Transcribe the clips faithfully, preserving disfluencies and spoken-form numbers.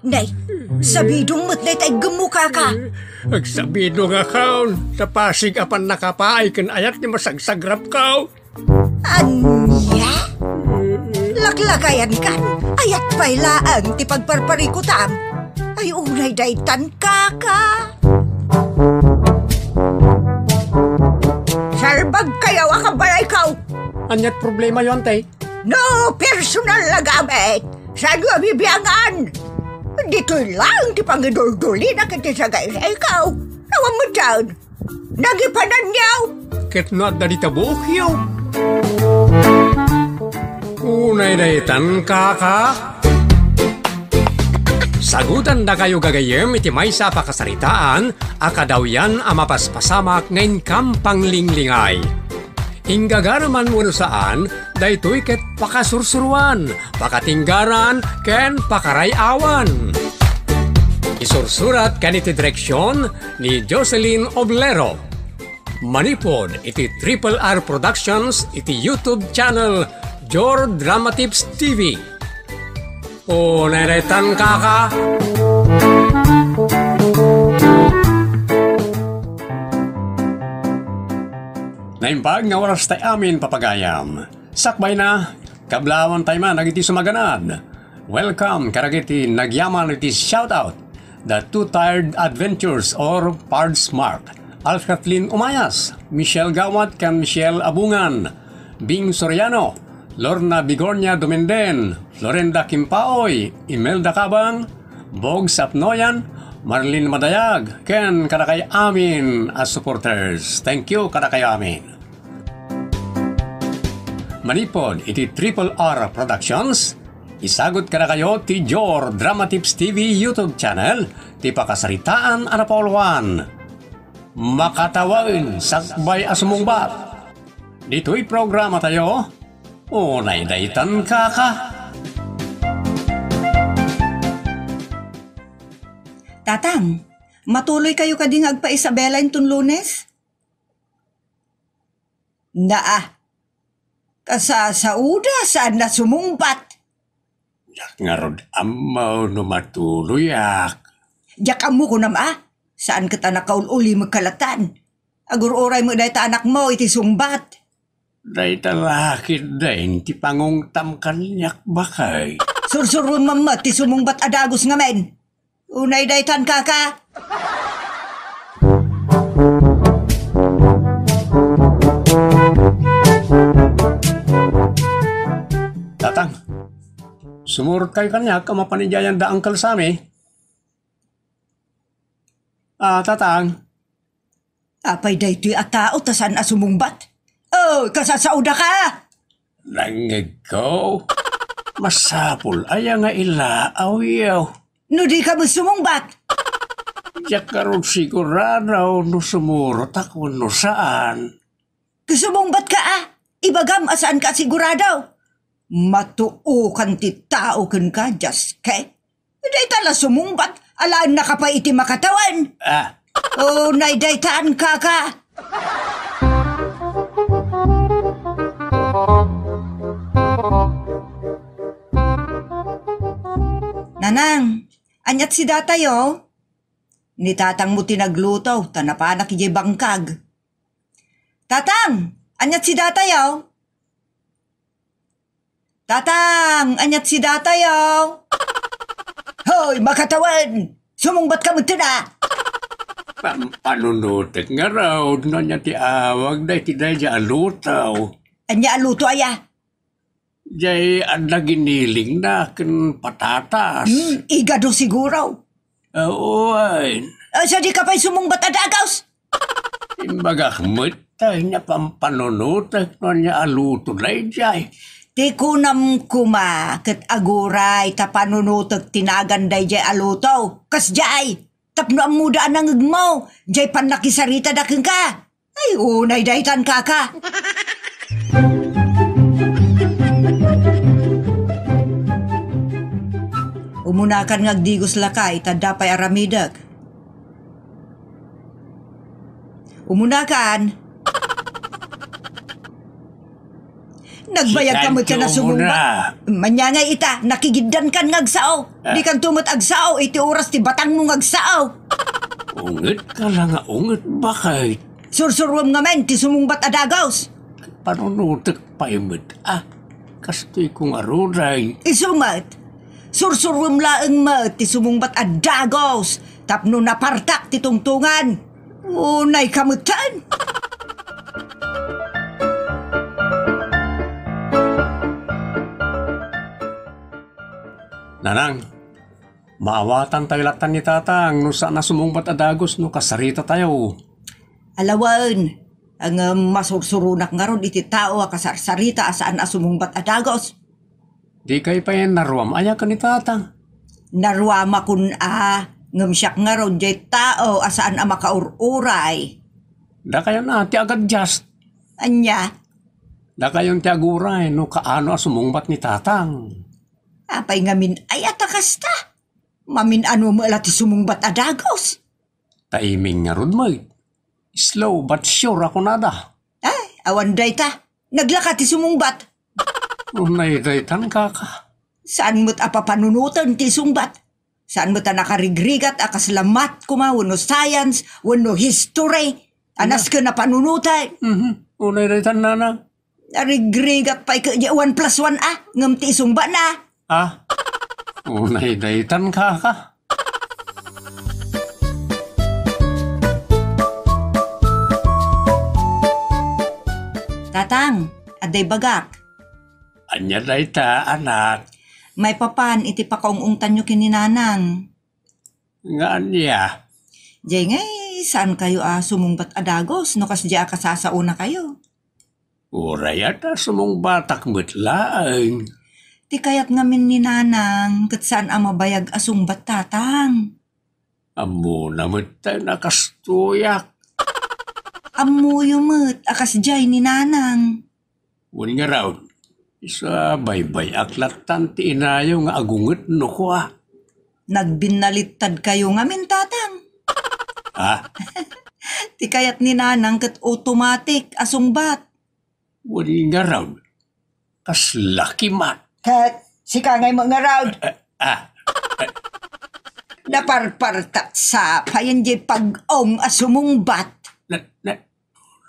Nay, sabidong met dayta iggemmo, kaka. Agsabidongakon, ta pasig a pannakapaay ken ayat ti masagsagrapko. Ania? Laklakayankan, ayat pay laeng ti pagparparikutam. Ay, unay daytan, kaka. Sarbagkayo a kabalayko. Aniat problemayo, ante? No personal a gamit, saanyo a bibiangan? Ditoy laeng ti pangiduldulina ken ti sagaysayko. Awan met dayta. Nagipananyo. Ket no adda dita buokyo. Unay daytan, kaka. Sagutandakayo gagayyem iti maysa a pakasaritaan a kadawyan a mapaspasamak nga inkam panglinglingay. Inggagaraman wenno saan, daytoy ket pakasursuroan, pakatinggaran, ken pakaray-awan. Isursurat ken iti direksion ni Jocelyn Oblero. Manipud iti Triple R Productions iti YouTube channel Jor Dramatips T V. O, neretan, kaka. Naimbag nga oras tay amin, papagayam. Sakbay na, kablawan tay man dagiti sumaganad. Welcome kadagiti nagyaman iti shoutout. The Two Tired Adventures or Pards Mark, Alf Kathleen Umayas, Michelle Gawat ken Michelle Abungan, Bing Soriano, Lorna Bigornia Dumenden, Florenda Kimpaoy, Imelda Cabang, Bog Sapnoyan, Marlene Madayag, ken kadakay amin a supporters. Thank you kadakay amin. Manipod iti Triple R Productions, isagut kadakayo ti Jor Dramatips T V YouTube channel, ti pakasaritaan a napauluan. Makatawen sakbay a sumungbat. Ditoy programa tayo, unay daytan, kaka. Tatang, matuloy kayo kadi nga agpa-Isabela inton Lunes? Naa, kasasauda, saan a sumungbat. Diak ngarud ammo no matuloyak. Diak ammo kunam a, saan ket a nakaul-ulimek kalatan. Agur-uray met dayta anakmo iti sungbat. Dayta la ketdin ti pangungtam kaniak, baket. Sursurom man met ti sumungbat a dagus ngamin. Unay daytan, kaka. Tatang, sumurot kayo kaniak a mapan idiayan da Uncle Sammy. Ah, Tatang. Apay daytoy a tao ta saan a sumungbat? Oh, kasasaudaka! Nangngegko, masapul aya nga ilaawyo. No di ka met sumungbat? Diak ngarud sigurado no sumurotak wenno saan. Sumungbat ka a, ibagam a saan ka sigurado. Matuokan ti tao kenka, Jaske. Dayta la sumungbat, alaennaka pay iti makatawen. Ah. Unay daytan, kaka. Nanang, aniat si datayo? Ni tatangmo ti nagluto, ta napanak idiay bangkag. Tatang, aniat si datayo? Tatang, aniat si datayo? Hoy, makatawen! Sumungbat ka met a! Pampanunotek ngarud no ania ti awag daydi daydiay a luto. Ania a luto aya? Jay adda ginilingna ken patatas. Hmm, igado siguro. Awan. Ah, sadi ka pay sumungbat a dagus? Imbagak met, ta ania pampanunotek no ania a luto daydiay. Ti kunam koma, ket aguray ta panunotek ti nagan daydiay a luto. Kasdiay, tapno ammoda a nangngegmo, jay pannakisaritada kenka. Ay, unay daytan, kaka. Umunakan nga agdigos lakay, ta adda pay aramidek. Umunakan. Agbayag ka met ken a sumungbat. Ania ngay ita, nakigiddankan nga agsao. Ah. Dikanto met agsao iti oras ti batangmo nga agsao. Ungetka la nga unget, baket. Sursuruem ngamin ti sumungbat a dagus. Panunotek pay met, a. Kastoyko ngaruden. Isu met, sursuruem laeng met ti sumungbat a dagus tapno napartak ti tungtungan. Unay ka metten. Nanang, maawatantayo lattan ni Tatang no saan a sumungbat a dagus no kasaritatayo. Alawen, ngem masursuronak ngarud iti tao a kasarsarita a saan a sumungbat a dagus. Dikay pay naruam aya ken ni Tatang? Naruamakon a, ngem siak ngarud diay tao a saan a makaur-uray. Dakayon a ti agadias. Ania? Dakayon ti aguray no kaano a sumungbat ni Tatang. Apay ngamin aya ta kasta? Mamin-ano met la ti sumungbat a dagus. Timing ngarud met. Slow but sure a kunada. Ay, awan dayta. Naglaka ti sumungbat. Unay daytan, kaka. Saan met a papanunoten ti sungbat? Saan met a nakarigrigat a kasla math koma wenno science wenno history a nasken a panunoten? Mhm. Unay daytan, nana. Narigrigat pay ket di one plus one a ngem ti isungbatna. Ah? Unay daytan, kaka. Tatang, adda ibagak. Ania dayta, anak? Maipapan iti pakaung-ungtanyo ken ni Nanang. Nga ania? Jay ngay, saan kayo a sumungbat a dagus no kasdiay a kasasaonakayo? Uray a ta sumungbatak met laeng. Ti kayat ngamin ni Nanang ket saan a mabayag a sungbat, Tatang. Ammona met ta a kastoyak. Ammoyo met a kasdiay ni Nanang. Wen ngarud, isu a baybay-ak lattan ti inayo nga agunget no kua. Nagbinnalittad kayo ngamin, Tatang. Ha? Ti kayat ni Nanang ket automatic a sungbat. Wen ngarud, kasla kimat. Ket sika ngay met ngarud. Eh, eh, ah, eh. Naparpartak sa payen di pag-ong a sumungbat. Na, na,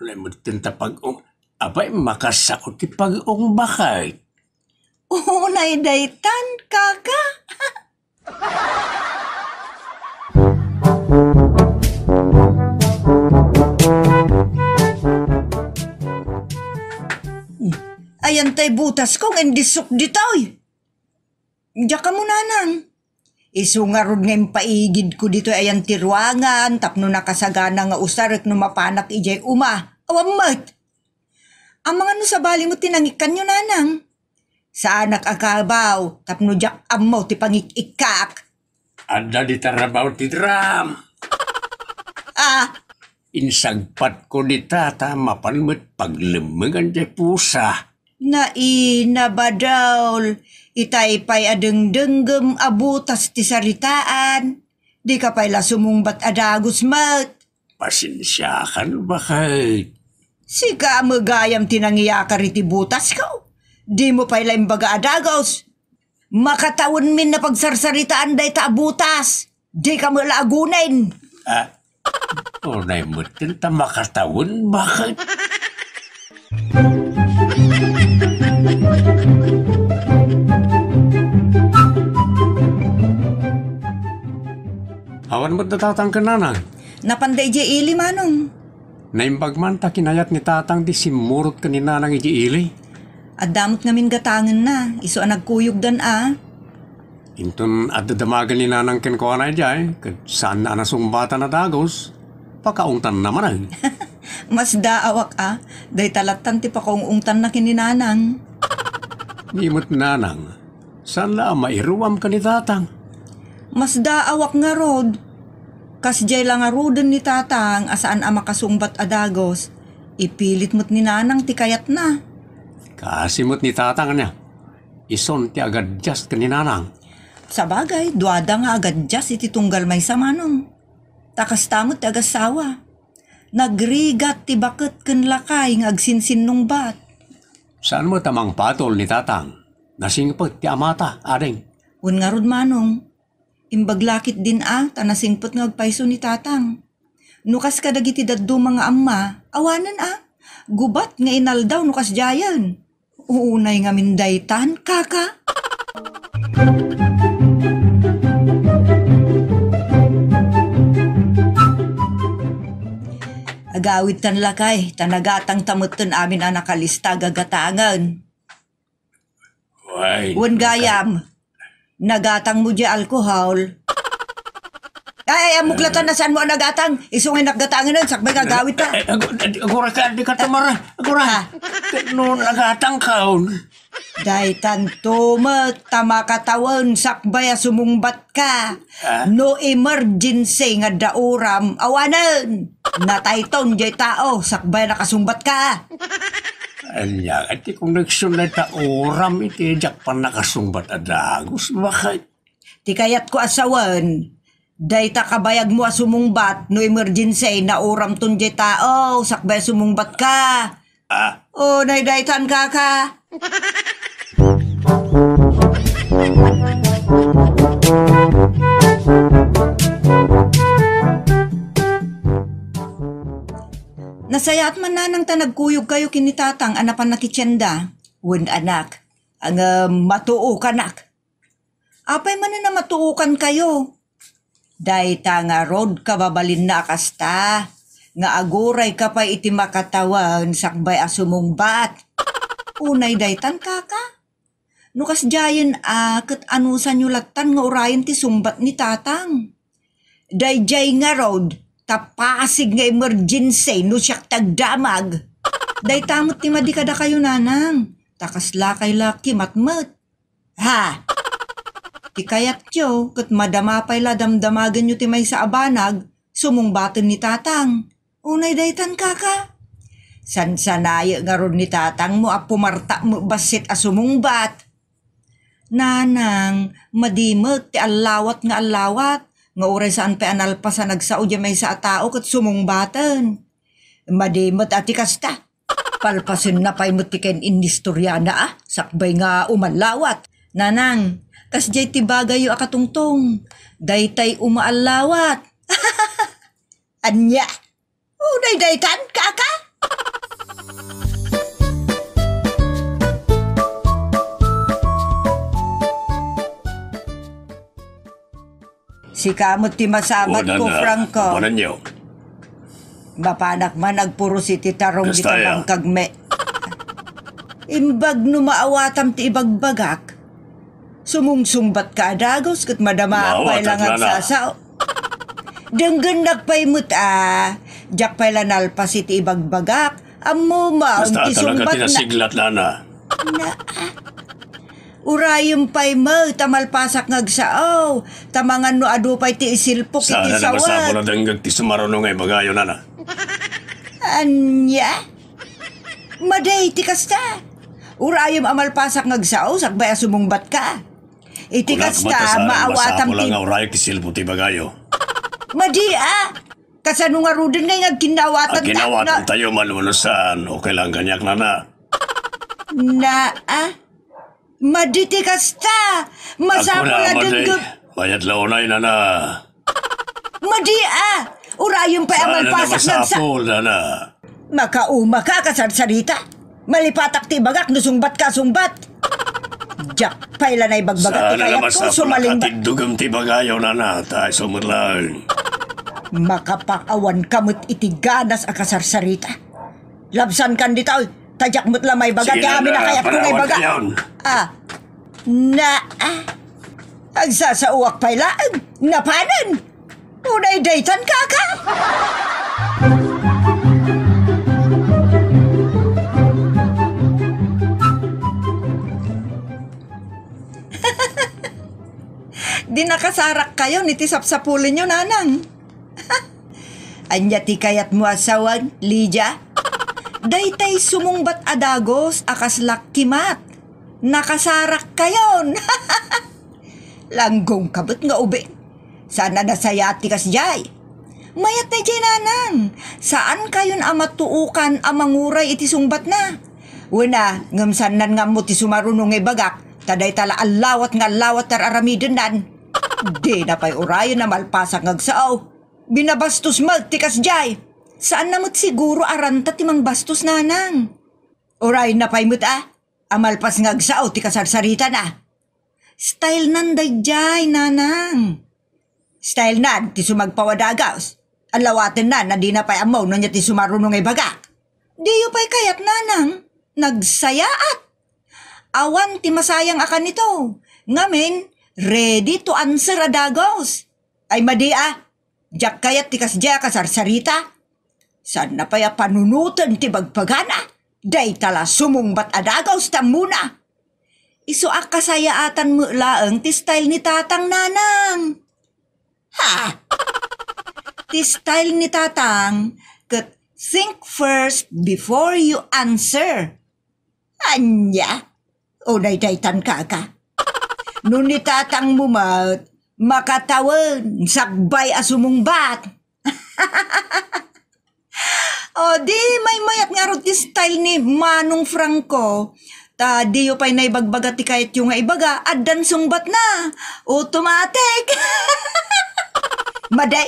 Uray metten ta pag-ong. Apay, makasao ti pag-ong, baket? Unay daytan, kaka. Ayan tay butas ko nga indisok ditoy. Diak ammo, Nanang. Isu ngarud nga impaigidko ditoy ayan ti ruangan tapno nakasagana nga usarek no mapanak idiay uma. Awan met. Amangan no sabali met ti nangikkanyo, Nanang. Saanak a kabaw tapno diak ammo ti pangik-ikkak. Adda dita rabaw ti drum. Ah, Insagpatko dita ta mapan met paglemmengan diay pusa. Naina, Badol, itay pay a dengdenggem a butas ti saritaan. Dika pay la sumungbat a dagus met. Pasensiakan, baket. Sika met gayam ti nangiyakar iti butasko. Dimo pay la imbaga a dagus. Makatawenmin a pagsarsaritaan dayta a butas. Dika met la agunen. Ah, unay metten ta makatawen, baket? Awan met da Tatang ken Nanang. Napanda idiay ili, Manong. Naimbag man ta kinayat ni Tatang ti simmurot ken ni Nanang idiay ili. Adda met ngamin gatangenna, isu a nagkuyogdan a. Inton adda damagen ni Nanang kenkuana idiay, ket saanna a nasungbatan a dagus, pakaungtanna manen. Masdaawak a, dayta lattan ti pakaung-ungtanna ken ni Nanang. Ni met Nanang, saan la a mairuam ken ni Tatang. Masdaawak ngarud. Kasdiay la ngaruden ni Tatang a saan a makasungbat a dagus. Ipilit met ni Nanang ti kayatna. Kaasi met ni Tatang ania. Isun ti agadias ken ni Nanang. Sabagay, duada nga agadias iti tunggal maysa, Manong. Ta kasta met ti agassawa. Nagrigat ti baket ken lakay nga agsinsinnungbat. Saan met a mangpatol ni Tatang? Nasingpet ti amata, ading. Wen ngarud, Manong. Imbag la ketdin a, ta nasingpet nga agpayso ni Tatang. No kas kadagiti dadduma nga amma, awanen a. Gubat nga inaldaw no kasdiayen. Unay ngamin daytan, kaka. Agawidtan lakay, ta nagatangta metten amin a nakalista gagatangen. Ay, wen gayam, nagatangmo diay alkohol. Ay, ay, ammok latta, eh, no saanmo a nagatang. Isu nga innak gatangen, sakbay nga agawidta. Eh, eh, agu-, ag-, agura ka, di ka tumara. Agura. Ha? No nagatangka, on. Daytanto met, ta makatawen, sakbay a sumungbatka. Ha? No emergency nga adda uram, awanen. Natayton diay tao, sakbay a nakasungbatka. Ania, ti connection dayta uram iti diak pannakasungbat a dagus, bakit? Ti kayatko a sawen, dayta kabayagmo a sumungbat no emergency, nauramton diay tao, sakbay a sumungbatka. Ah? Unay daytan, kaka. Nasayaat man, Nanang, ta nagkuyogkayo ken ni Tatang a napan nakitienda. Wen, anak, ngem matuokanak. Apay manen a matuokankayo? Dayta ngarud kababalinna a kasta, nga agurayka pay iti makatawen sakbay a sumungbat. Unay daytan, kaka? No kasdiayen a, ket anusanyo lattan nga urayen ti sungbat ni Tatang? Daydiay ngarud, ta pasig nga emergency no siak ti agdamag. Dayta met ti madi kadakayo, Nanang, ta kaslakay la kimat met. Ha? Ti kayatyo, ket madama pay la damdamagenyo ti maysa a banag, sumungbaten ni Tatang. Unay daytan, kaka? Sansanaye ngarud ni Tatangmo a pumarta met bassit a sumungbat. Nanang, madi met ti allawat nga allawat, nga uray saan pay a nalpas a nagsao diay maysa a tao ket sumungbaten. Madi met a ti kasta. Palpasenna pay met ti ken-inistoriana a, sakbay nga umallawat. Nanang, kasdiay ti bagayyo a katungtong. Daytay umaallawat. Ania? Unay daytan, kaka? Sika met ti masabat ko, Franco. Mapanak man agpuros iti tarong iti bangkagmi. Imbag no maawatam ti ibagbagak, sumungsungbatka a dagus ket madama pay la nga agsasao. Denggennak pay met a, diak pay la nalpas iti ibagbagak. Ammom ti sungbatna. Basta talaga ti nasiglat, Nana. Na, ah. Urayem pay met a malpasak nga agsao, ta mangan no adu pay ti isilpok iti sawek. Saan a masapul a dengngeg ti sumaruno nga ibagayo, Nana? Ania? Madi ti kasta. Urayem a malpasak nga agsao, sakbay a sumungbatka. Iti kasta, maawatam ti... Kunak met a saan a masapul nga urayek ti isilpok ti ibagayo. Madi a! Kasano ngaruden nga agkinnaawatan ta? Agkinnaawatan tayo, malunusan. Okay lang kaniak, Nana. Naa. Madi ti kasta. Masapul a dengngeg. Mayat la unay, Nana. Madi a. Urayem pay a malpasak nga agsa-, masapul, Nana. Makauma ka, kasarsarita. Malipatak ti ibagak no sungbat ka, sungbat. Diak pay la naibagbagak ti kayatko, sumalinda. Saan a masapul a katiddogem ti ibagayo, Nana, ta isu met laeng. Makapaawan ka met iti ganas a kasarsarita. Labsan kan ditoy, ta diak met la maibaga ti amin a kayatko nga ibaga. Sige, Nana, panawan kayon. Ah, na, ah. Agsasaoak pay laeng, napanen. Unay daytan, kaka? Di nakasarakkayon iti sapsapulenyo, Nanang. Ania ti kayatmo a sawen, Lydia? Daytay sumungbat a dagus a kasla kimat. Nakasarakkayon. Langgongka met nga ubing. Saan a nasayaat ti kasdiay. Mayat daydiay, Nanang. Saankayon a matuokan a manguray iti sungbatna. Wen a, ngem saannan nga ammo ti sumaruno nga ibagak, ta dayta la allawat nga allawat ti ar-aramidennan. Dina pay urayen a malpasak nga agsao. Binabastos met ti kasdiay. Saanna met siguro a ranta ti mangbastos, nanang. Urayenna pay met a, a malpas nga agsao ti kasarsaritana. Stylenan daydiay, nanang. Stylenan ti sumagpaw a dagaws. Allawatennan a dina pay ammo no ania ti sumaruno nga ibagak. Diyo pay kayat, nanang? Nagsayaat. Awan ti masayang a kanito. Ngamin, ready to answer a dagaws. Ay madi a, diak kayat ti kasdiay a kasarsarita. Saanna pay a panunoten ti bagbagana. Dayta la sumungbat a dagaws ti ammona. Isu a kasayaatan met laeng ti style ni Tatang, nanang. Ha? Ti style ni Tatang ket think first before you answer. Ania? Unay daytan, kaka. No ni Tatangmo met, makatawen, sakbay a sumungbat. O, di maymayat ngarud ti style ni Manong Franco. Ta diyo pay naibagbaga ti kayatyo nga ibaga, addan sungbatna. Automatic. Madi.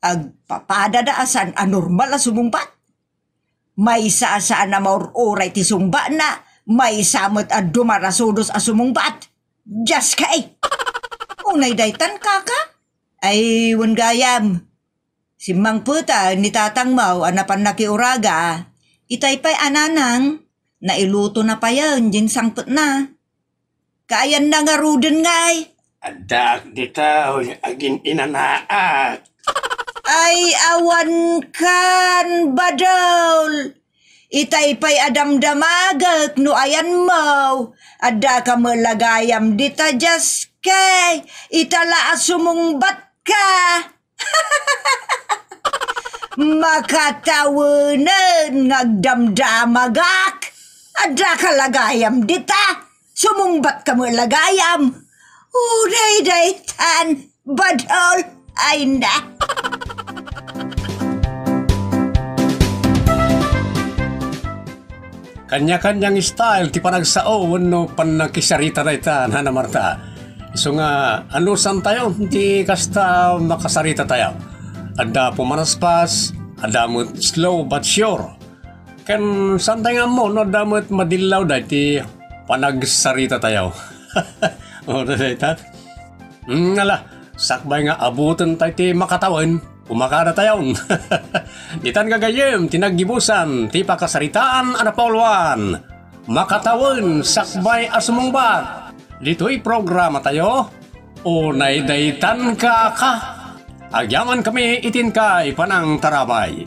Agpapadada a saan a normal a sumungbat. Maysa a saan a maur-uray ti sungbatna, maysa met a dumarasudos a sumungbat. Dios kay! Unay daytan, kaka? Ay, wen gayam. Simmangpeta ni Tatangmo a napan nakiuraga, itay pay a nanang, nailutona payen din sangpetna. Kaayanna ngaruden ngay? Addaak dita, agin-inanaak. Ay, awan kan, Badol! Itay pay a damdamagek no ayanmo. Addaka met la gayam dita, Dios kay, ita la a sumungbatka. Makatawenen nga agdamdamagak. Addaka la gayam dita. Sumungbatka met la gayam. Unay daytan, Badol. Ay na. Kanya-kanyang style ti panagsao wenno pannakisarita dayta, Nana Marta. Isu nga, anusantayo ti kasta makasaritatayo? Adda pumanaspas, adda met slow but sure. Ken saantay nga ammo no adda met madillawda iti panagsaritatayo. O, dayta. Mm, ala, sakbay nga abutentayo ti makatawen, kumakadatayon. Ditan gagayyem ti naggibusan ti pakasaritaan a napauluan. Makatawen sakbay a sumungbat. Ditoy programatayo, Unay Daytan, Kaka. Agyamankami iti inkay panangtarabay.